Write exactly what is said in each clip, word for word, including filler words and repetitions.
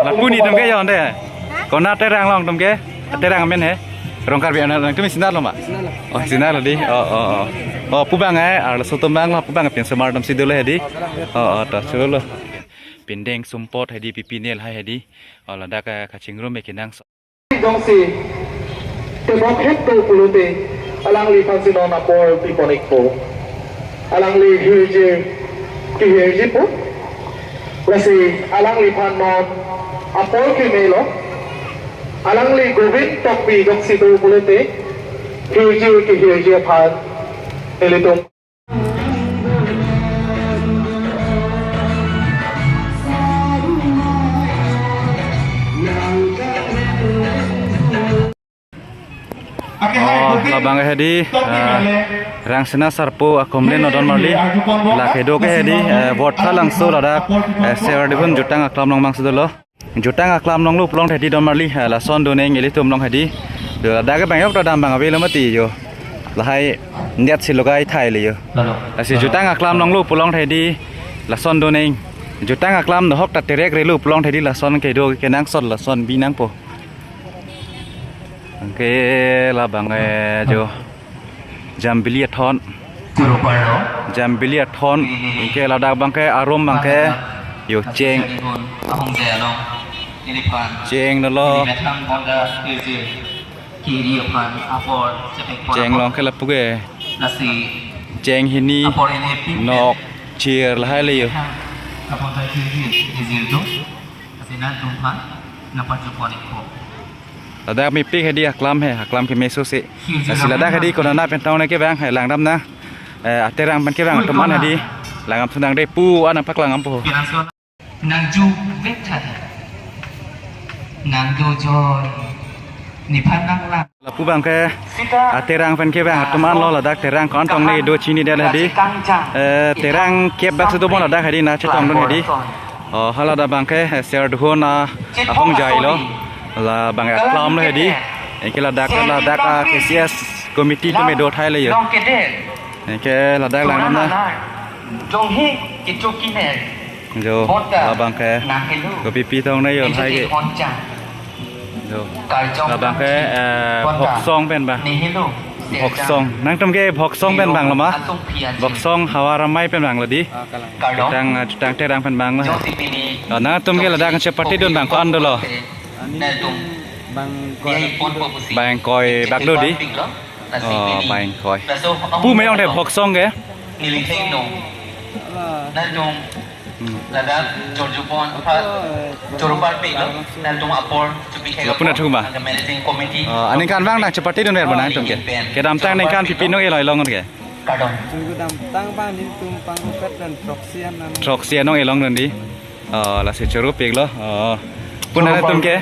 Lapu ni atum ke jo ante. Konat Terang along atum ke? Terang amen he. Rong Karbi amen, nangtum sinat lo ma? Oh, sinat lo di. Oh, oh, oh. Oh, pu abang ai, arloso atum abang lo, pu abang pinso mar atum si dolo he di. Oh, oh, to, si dolo. Pindeng sumpot he di, pipi nel hai he di. Oh, ladak, eh, kachingrum me kenangso. Jongsi tebok het do pulote, alangliphan si non apor pipon-ikpo. Alangli hirjir kehirjipo. Lasi alangliphan non apor kemelo. Alangli Govind Tokbi jongsi do pulote, hirjir kehirji aphan nelitum. Oh, labang ke he di, eh, Rangsina Sarpo akomle nodon marli. La kedo ke he di, eh, Vorthalangso ladak, eh, Serdihun jutang aklam along abang si dolo. Jutang aklam along lo pulote he di don marli, eh, lason do neng ilitum along he di. Do ladak ke bang yok ta dam abang avelo mati jo. Lahai niat si logai thai le jo. Lasi jutang aklam along lo pulote he di, lason do neng. Jutang aklam nohok ta terek relo pulote he di, lason kedo kenangsot lason bi nangpo. Anke labang, eh, jo. Jambili athon. Jambili athon. Anke ladak abang ke arum abang ke. Jo cheng. Cheng dolo. Cheng along ke lapu ke. Cheng hini. Nok, chir lahai le jo. Ladak mepik he di aklam he, aklam kemeso si. Lasi ladak he di konat pen tong ne kevang he langdam nang. Eh, aterang pen kevang atum an he di. Langdam thu nang de pu an apak langdampo. Nangju vek tha. Nangju jo nephan nanglang. Lapu abang ke aterang pen kevang atum an lo ladak terang ko-an tong ne do chini det he di. Eh, terang kep bak si do bon ladak he di nangchetong dun he di. Oh, hala ladak abang ke, eh, Serdihun, ah, ahongjai lo. Labang aklam lo he di. Anke ladak, ladak, ah, K C S committee atum me do thai le jo. Anke ladak langdam nang. Donghi kichukine. Jo, labang ke. Kopi pi tong ne jo lahai ke. Jo. Labang ke, eh, Voksong pen abang. Voksong. Nangtum ke Voksong pen abang lo ma? Voksong Havar Amei pen abang lo di. Jutang, eh, jutang terang pen abang lo. Oh, nangtum ke ladak chepate dun abang ko-an dolo. Bang koi bak do di. Oh, bang koi. Pu me ong de Voksong ke? Hmm. Lapu na thuma. Oh, aningkan abang nangchepate dun ver abang nangtum ke. Kedamtang aningkan pipi nong-e lo ilong ke. Kedamtang abang nelitum pangpet dan throksi an nang. Throksi an nong-e long dun di. Oh, lasi choro pik lo. Oh. Pu nangtum ke?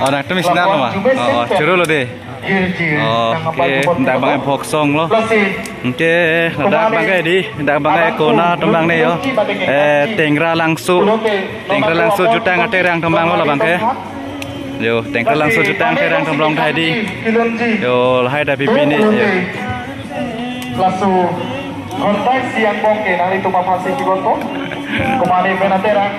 Oh, nangtum sinat lo ma? Oh, oh, choro lo de. Oh, oke, dak abang Voksong lo. Oke, dak abang ke di, dak abang ke konat atum abang ne jo. Eh, Tengralangso. Tengralangso jutang aterang atum abang lo labang ke. Jo, Tengralangso jutang aterang atum along thai di. Jo, lahai ta pipi ne jo. Laso kontak siang bong ke nanglitum aphan si kibot po. Komane pen aterang.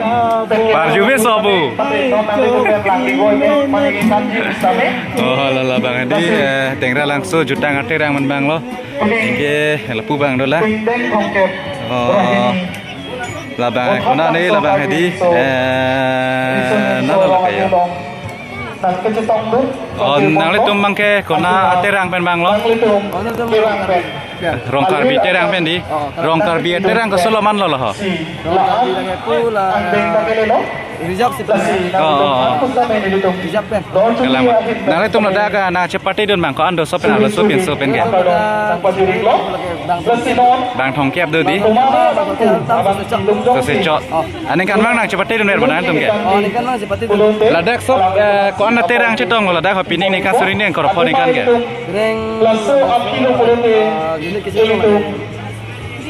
Parjume sobu. Pati non nanglitum pen lang di goi pen mane ki kanji ustame. Oh, la labang di, eh, Tengralangso jutang aterang pen abang lo. Anke lapu abang dolang. Pindeng thomkep. Oh. Rohini. Labang konat ne labang he di. Eh, nalo la kayo. Oh, nanglitum abang ke konat aterang pen abang lo. Rong Karbi terang pen di. Rong Karbi terang ke Solomon lo lo ho. Rong Karbi lagi pula. Reserve si. Oh, oh, oh. Reserve pen. Kalang. Nanglitum ladak nangchepate dun abang ko-an do, so pen arloso pinso pen ke? Bang thomkep do di. Sose chot. Aningkan abang nangchepate dun ver abang nangtum ke? Oh, aningkan nangchepate dun. Ladak so, eh, ko-an aterang chetong ladak ho pining ningkan suri ningkan kor pho ningkan ke? Reng. Ah, gini kisi.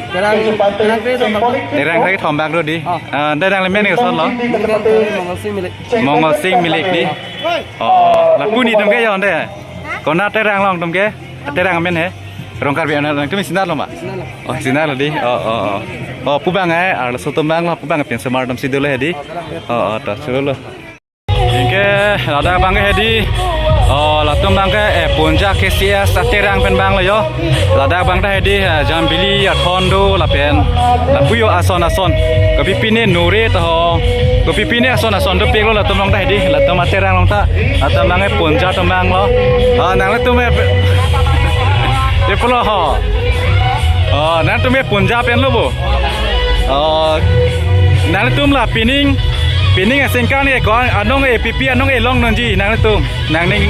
Terang, terang kre thom bak. Terang kre thom bak do di. Oh. Ah, ante nangli men ke koson lo? Mongol Sing Milik. Mongol Sing Milik di. Oh, lapu ni atum ke jo ante. Konat terang along atum ke? Terang amen he. Rong Karbi anak nangtum sinarlo ma? Sinarlo. Oh, sinarlo di. Oh, oh, oh. Oh, pu abang eh, arloso atum abang lo, pu abang eh, pinsomar atum si dolo hedi. Oh, kalang. Oh, oh, to, chorolo. Anke ladak abang ke hedi. Oh, latum abang ke, eh, Punja K C S Aterang pen abang lo yo. Ladak abang ta hedi, eh, Jambili athon do lapen lapu yo ason ason. Kopi pine nore to ho. Kopi pine ason ason dopiklo latum along ta hedi. Latum Aterang along ta. Latum abang ke Punja atum abang lo. Ah, nanglitum eh, eh, pulo ho. Oh, nangtum eh Punja pen lo bo. Oh, nangtum la pining, pining asingkan ke ko anong eh pipi anong eh longdunji nangtum. Nangning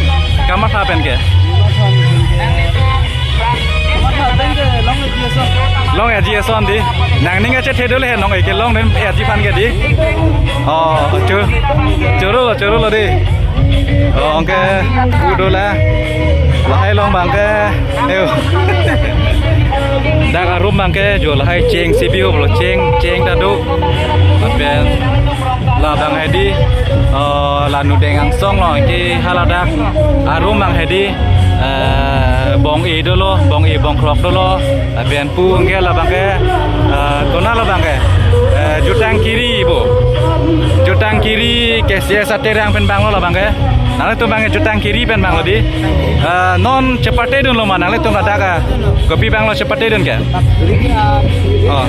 kamatha pen ke. Long eh G S on di. Nangning achethe dolo he nong eh kelongdun eh ji aphan ke di. Oh, choro, chorolo, chorolo di. Oh, anke pu dolang. Lahai along abang ke. Ayo. Dak arum abang ke jo lahai cheng sibi ho lo cheng, cheng ta do. Lapen labang hedi, eh, la nudeng angsong lo, anke haladak arum abang hedi, eh, bong-e dolo, bong-e bongkrok dolo. Lapen pu anke labang ke, eh, konat labang ke, eh, Jutang Kiri bo. Jutang Kiri K C S Aterang pen abang lo labang ke. Nanglitum abang ke Jutang Kiri pen abang lo di. Eh, non chepate dunlo ma nanglitum ladak ke. Kopi abang lo chepate dun ke? Oh.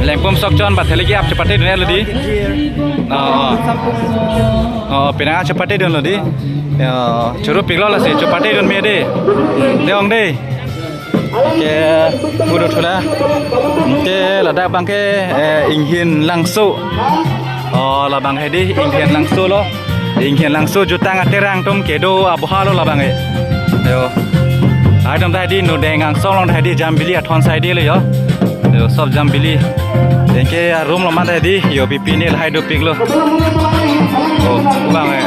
Lengpum Sokchon, Batheli ke-ap chepate dun lo di. Oh, oh. Oh, penang chepate dunlo di. Ya, choro piklo lasi chepate dun me de. Deong de. Ke pu do thula. Ke ladak abang ke, eh, Inghin Langso. Oh, labang hedi Inghin Langso lo. Inghin Langso Jutang Aterang atum kedo aboha lo labang eh. Yo. Ai atum ta hedi nudeng angsong along ta hedi Jambili athon side lo yo. Yo, sob Jambili. Anke arum lo ma ta hedi yo pipi ne lahai dopiklo. Oh, abang eh.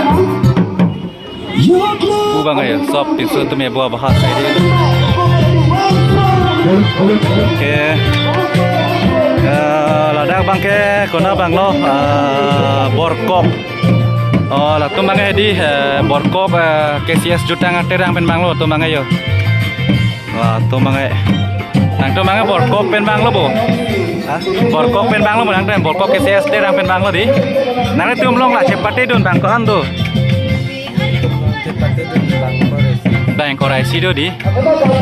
Pu abang eh, sob pinso atum eh bo aboha side. Anke, eh, ladak abang ke konat abang lo, eh, Borkok. Oh, latum abang eh di, eh, Borkok, eh, K C S Jutang Aterang pen abang lo, latum abang eh yo. Wah, latum abang eh. Nangtum abang eh Borkok pen abang lo bo. Ha? Borkok pen abang lo bo, nangtum Borkok K C S Aterang pen abang lo di. Nanglitum along la chepate dun abang ko-an do. Bang korai si do di.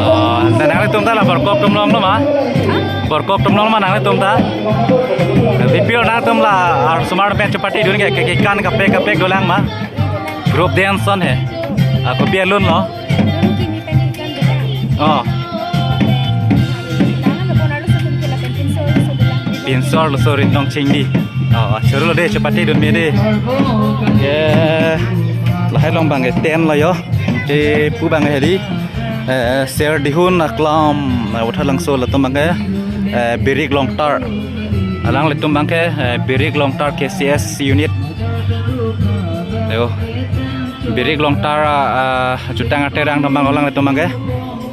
Oh, nanglitum ta la Borkok atum along lo ma? Borkok atum along ma nanglitum ta? Bipil nangtum la ar sumar pen chepate dun ke, ke, ke kan kaprek kaprek dolang ma? Group dance ason he. Ako biar lun lo. Oh. Pinsor lo so rit nong ching di. Oh, choro lo de chepate dun me de. Ye. Lahai along abang ke tent lo yo. Te pu abang ke hedi. Eh, Ser Dihun Aklam, eh, Wathalangso latum abang ke. Eh, Birik Longtar. Alanglitum abang ke, eh, Birik Longtar K C S unit. Ayo. Birik Longtar, ah, ah, Jutang Aterang atum abang alanglitum abang ke.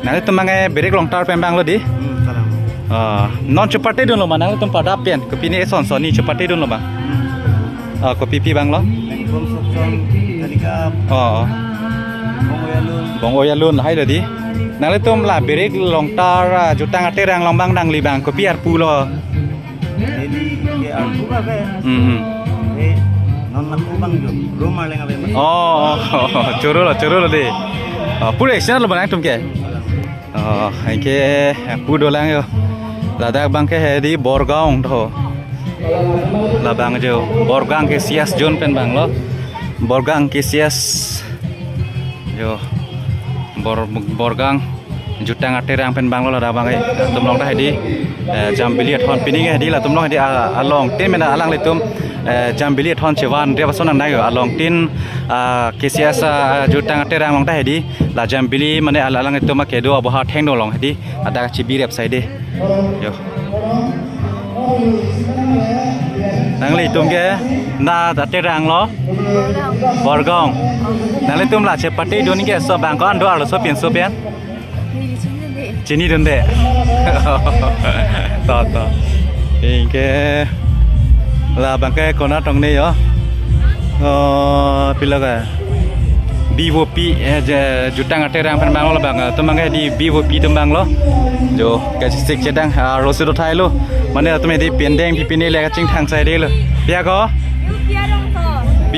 Nanglitum abang eh Birik Longtar pen abang lo di. Hmm, kalang. Ah, non chepate dunlo ma nanglitum pada pen. Kopi ne son son ne chepate dunlo ma? Hmm. Ah, kopi pi abang lo? Lengpum Sokchon, Batheli ke-ap. Oh. Bong-e alun. Bong-e alun hai lo di. Nanglitum la Birik Longtar, ah, Jutang Aterang along abang nangli abang kopi arpu lo? Neli ke arpu ave. Hmm, hmm. Eh, non lapu abang jo. Rumah leng ave mas. Oh, oh, oh, choro lo, choro lo de. Oh, pura action lo abang nangtum ke. Oh, anke pu dolang yo. Ladak abang ke hedi Borgaon tho. Labang jo Borgaon K C S zone pen abang lo. Borgaon K C S. Yo. Bor, Borgaon. Jutang Aterang pen abang lo ladak abang eh. Latum along ta hedi. Eh, Jambili athon pining eh hedi latum along hedi, ah, along tin mena alanglitum, eh, Jambili athon chevan dia pason nang yo along tin, ah, K C S, ah, Jutang Aterang along ta hedi. La Jambili mane al-, alanglitum akedo aboha thengno along hedi. Ada chibi rep side. Yo. Nanglitum ke na Aterang lo? Borgaon. Nanglitum la chepate dun ke so abang ko-an do arloso pinso pen? Chini dun de. To, to. Anke labang ke konat tong ne yo. Oh, pilo ke. B O P, eh, je-, jutang aterang pen banglo labang, eh, atum abangke di B O P atum banglo. Jo, kachesik chedang, ah, rosi do thailo. Mane atum di pendeng pipine le kachingthang saidelo. Pia ko? Yu pia dong to? B,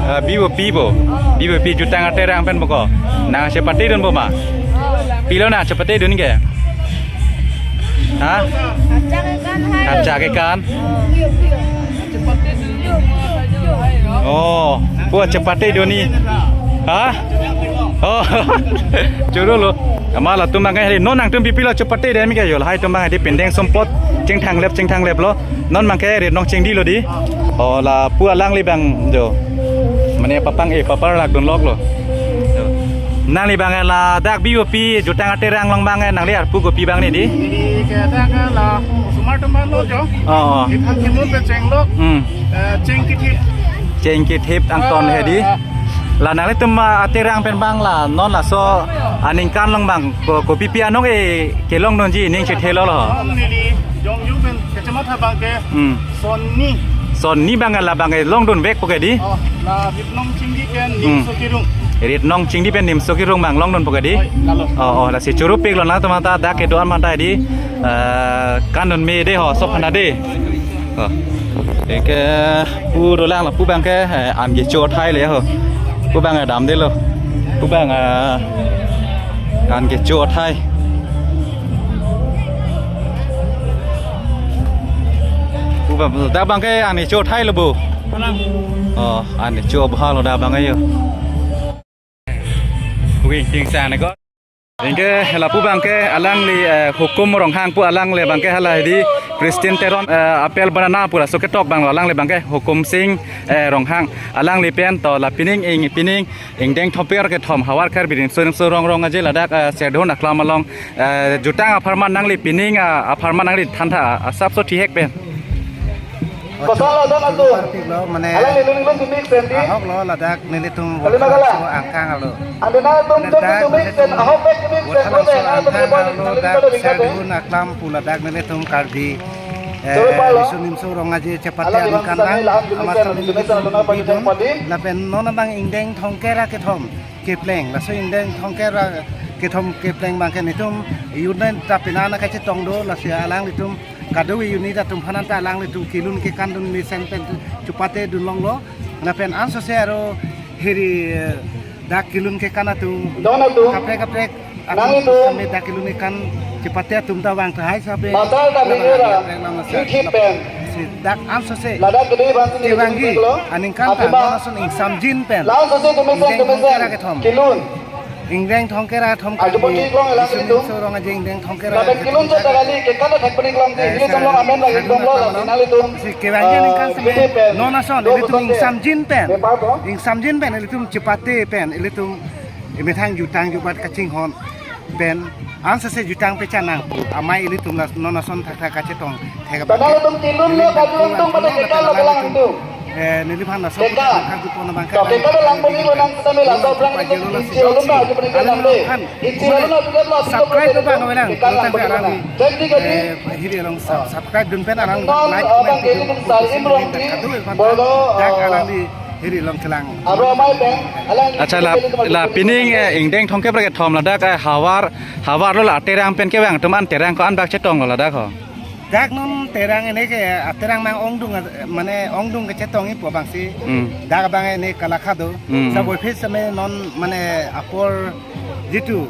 ah, B O P bo. Oh. B O P jutang aterang pen bo ko. Oh. Nang chepatedun bo ma? Oh. Pilo nang chepatedun ke? Ha? Kachak kekan hai. Kachak kekan. Oh. Oh, pu chepatedun ni. Ha? Oh. Choro lo. Amat latum abangke hari non nangtum pipilo chepatedun mi ke jo lahai atum abang di pendeng sumpot chingthang lep chingthang lep lo. Non abangke ri nong chingdi lo di. Oh, la pu alangli abang jo. Mane papang e papar lak dun lok lo. Nangli abang ladak B O P jutang aterang along abang nangli arpu kopi abang ni di? Di ke dak la osomar atum abang lo jo. Oh, oh. Ithang kimun pe chenglok. Hmm. Eh, cheng kithip. Cheng kithip angton he di. Ah, ah. La nanglitum, ah, aterang pen abang la non laso aningkan along abang ko, kopi pi anong e kelongdunji ning chethelo lo. Neli jong yu pen kachematha abangke. Hmm. Sonni. Sonni abang la abang longdun vek po ke di? Oh, la Ritnong Chingdi pen Hmm. Nimso Kirung. Ritnong Chingdi pen Nimso Kirung abang longdun po ke di? Oi, lalo. Oh, oh, lasi choro pik lo nangtum anta dak kedo-an manta di. Eh, kandun me de ho, sop hana de. Oh. Eke pu dolang la pu abangke, eh, an kecho athai le ho. Pu abang, eh, damdelo. Pu abang, eh, an kecho athai. Pu abang, dak abangke an kecho athai lo bo. Palang. Oh, an kecho abha lo dak abang ayo. Wi, ting sang ne ko. Anke la pu abangke alangli, eh, Hukum Ronghang pu alangli abangke hala di Christian Teron, eh, Apple Banana pu laso ketok abang lo alangli abangke Hukum Sing, eh, Ronghang alangli pen to la pining ing pining ingdeng thomper kethom Hawar Karbi Riso Nimso Rong Rong Aje ladak, eh, Serdihun Aklam along, eh, jutang apharman nangli pining, ah, apharman nangli thantha, ah, asapso thihek pen. Kosala dan atu. Parpik lo, mane, alangli lung lung tumik senti. Ahok lo ladak nelitum Kalima kala. Vote angkang alo. Andina tum tum tumik sen ahok pek tumik sen. Vote angkang alo dak Serdihun Aklam pu ladak nelitum Karbi. Eh, Coba lo. Riso Nimso Rong Aje chepate alangli aningkan bangsa lang. Nila am tumik sen, tumik sen, tumik sen, tumik sen. Lapen non abang ingdeng thomker ra kethom kepleng. Laso ingdeng thomker ra kethom kepleng abangke nelitum unit ta penang kachetong do, lasi alanglitum kadokave unit atum aphan ta alanglitum kelun kekandun mesen pen chepatedun longlo. Lapen ansose aro hiri, eh, dak kelun kekan atum. Don atum. Kaprek kaprek atum nanglitum. Sampai dak kelun kekan chepate atum ta vang tahai sampai. Pasal kami ngira. Dak ansose. Ladak gede bangsi ni kevangji. Aningkan ta. Atima. Lason ingsamjin pen. Langsung si kemesen, ingdeng kemesen. Thomker ra kethom. Kelun. Ingdeng thomker ra kethom. Ajo pon di klong elang Riso Nimso Rong Aje ingdeng thomker ra kethom. Lapen kelun chot kali ke kana thek peni klong di. Eh, ini tolong amen lagi klong lo, lapen nanglitum. Si kevangji aningkan, eh, sampai gede pen. Non ason, ilitum ingsamjin pen. Bepar po. Ingsamjin pen, ilitum chepate pen, ilitum imethang jutang jubat kachinghon pen. Ansose jutang pechanang. Amei ilitum la non ason thakthak kachetong. Thek abang. Padahal itum kelun lo, kadun tum pada kekal lo kelang itum. Eh, neliphan laso kekal. Kekal abang. To kekal lang pun ibu nang kita mila so berang itu inci alun na aja pernikahan lang deh. Inci alun na juga lo. Subscribe lo bang, abang. Kekal lang pun ibu nang. Jadi, jadi. Eh, hiri along sub-, subscribe dun pen alang. Non, like, abang comment, kelitum salim rong di. Bolo, dak, eh, alang di hiri along kelang. Aro amei pen, alang. Accha, la, la pining, eh, ingdeng thomker ra kethom ladak, eh, Hawar, Hawar lo la aterang pen kevang atum an terang ko-an bak chetong lo ladak ho. Dak non terang ini ke, ah, terang mang ongdung, ah, mane ongdung kachetong ipo bangsi. Hmm. Dak abang ini kalakha do. Hmm. Sa boiphit same non mane apor jitu.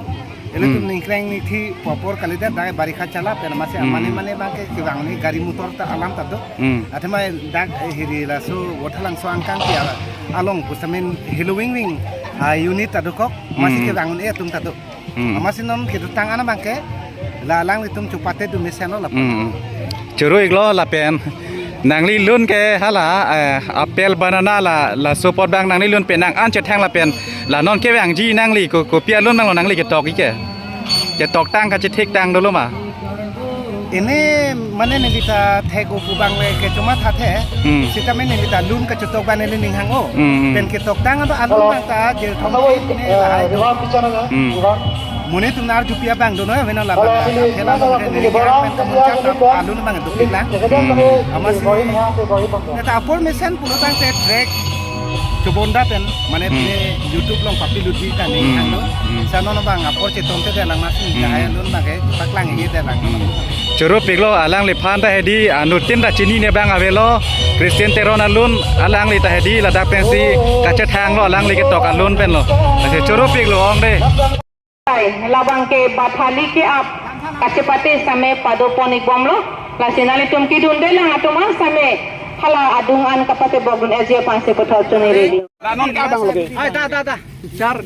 Ilitum, hmm, ningkreng ningthi apor kalidet dak barikha chala pen masi, hmm, mane mane abangke kevang ni gari motor ta alam ta do. Hmm. Athema dak, eh, hiri laso Vothatlangso angkang pi ala along pusamin Hillowing Wing, ah, unit ta dokok masi, hmm, kevang ni atum ta do. Hmm. Amatsi non kedotang an abangke la alanglitum chepatedun mesen lo lapen. Hmm. Choro iklo lapen. Nanglilun ke hala, eh, apple banana la, laso apot abang nanglilun pen nang an chethang lapen. La non kevangji nangli ko, kopi alun nanglo nangli ketok ik ke. Ketoktang kachethek tang dolo ma. Ini mane neli ta thek-o pu abang le kechomatha the. Hmm. Sitame neli ta lun kachetok abang neli ning hang-o. Hmm, hmm. Pen ketoktang ado alun abang ta jel thom ini lahai. Hmm. Monit atum arjupi abang dono ya, mena la abang. Hela abang ke neli pen kamunchak ta alun abang dopik lang. Hmm. Amatsi. Neta apor mesen pulotangte trek. Chobonda pen, mane Hmm. pine YouTube along papi luti ta ning Hmm. hang lo. Hmm. Sa non abang apor cheton te lang mas Hmm. kahai alun bang ke paklang ye te lang. Hmm. Choro piklo alangliphan ta hedi, ah, nutin ta chinine abang avelo. Christian Teron alun alangli ta hedi ladak pensi kachethanglo alangli ketok alun penlo. Ase choro piklo ong de. Hai, labang ke Bathali ke-ap kachepate same padopon-ik bomlo, lasi nanglitum kedunde lang atum an same hala adung an kapatebok dun-eji aphansi puthot chonghiri. Hai, ta, ta, ta. Char.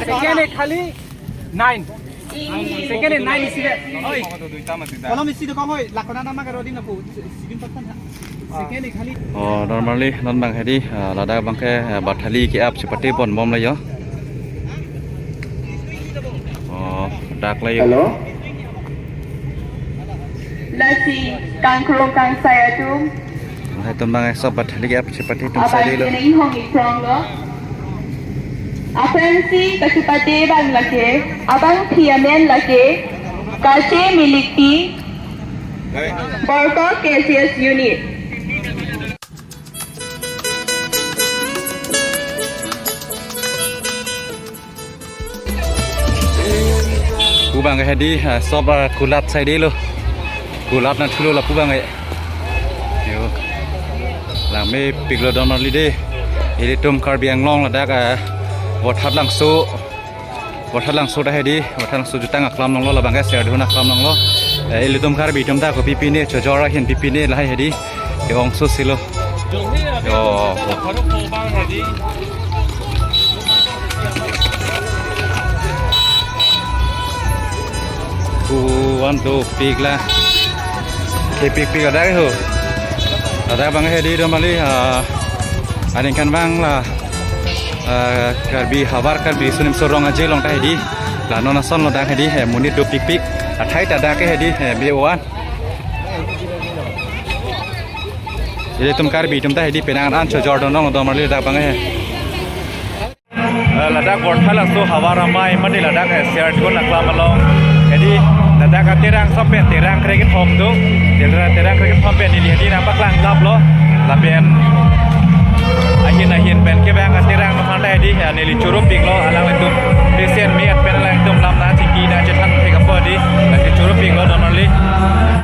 Second khali nine. Second nine isi de. Oi. Kolom isi de kong hoi, lakona nama karo din aku. Oh, normally non bang hedi, ah, ladak bang ke, ah, Bathali ke-ap chepate pon bomlo yo. Oh, dak le yo. Hello. Lasi kangkrong kangsai atum. Hai atum bang exo Bathali ke-ap chepate atum sai dilo. Abang kene ihong ikrong lo. Aphrangsi kachepate abang lake, abangpi amen lake, Kache Milikpi, Borkok K C S unit. Pu bang ke hedi, ah, sop, ah, kulat sai dilo. Kulat na thulo lapu bang ke. Yo. Lang mepiklo don marli de. Ilitum Karbi Anglong ladak, ah, Vothatlangso. Vothatlangso ta hedi, Vothatlangso jutang aklam longlo labang ke Serdihun aklam longlo. Eh, ilitum Karbi atum ta kopi pine, chojor ahin pipine lahai hedi. Ke-ongso silo. Yo. Pu an dopik la. Kepikpik ladak ho. Ladak bang hedi don marli, ah, aningkan bang la, ah, Karbi havar Karbi Riso Nimso Rong Aje along ta hedi. La non ason lo dak hedi, eh, monit dopikpik. Athai ta dak ke hedi, eh, be-o an. Ilitum Karbi atum ta hedi penang an chojor dondong don marli ladak bang he. Eh, ladak Vothatlangso havar amei mane ladak, eh, Serdihun aklam along. Hedi ladak aterang sop pen terang krekethom do. Terang, terang krekethom pen neli hedi nangpaklang laplo. Lapen ahin ahin pen ke bang aterang aphan ta hedi, ya, neli choro piklo alanglitum. Pesen mi at pen alanglitum lam nangchingki nangchethan thek apot hedi. Lasi choro piklo don marli.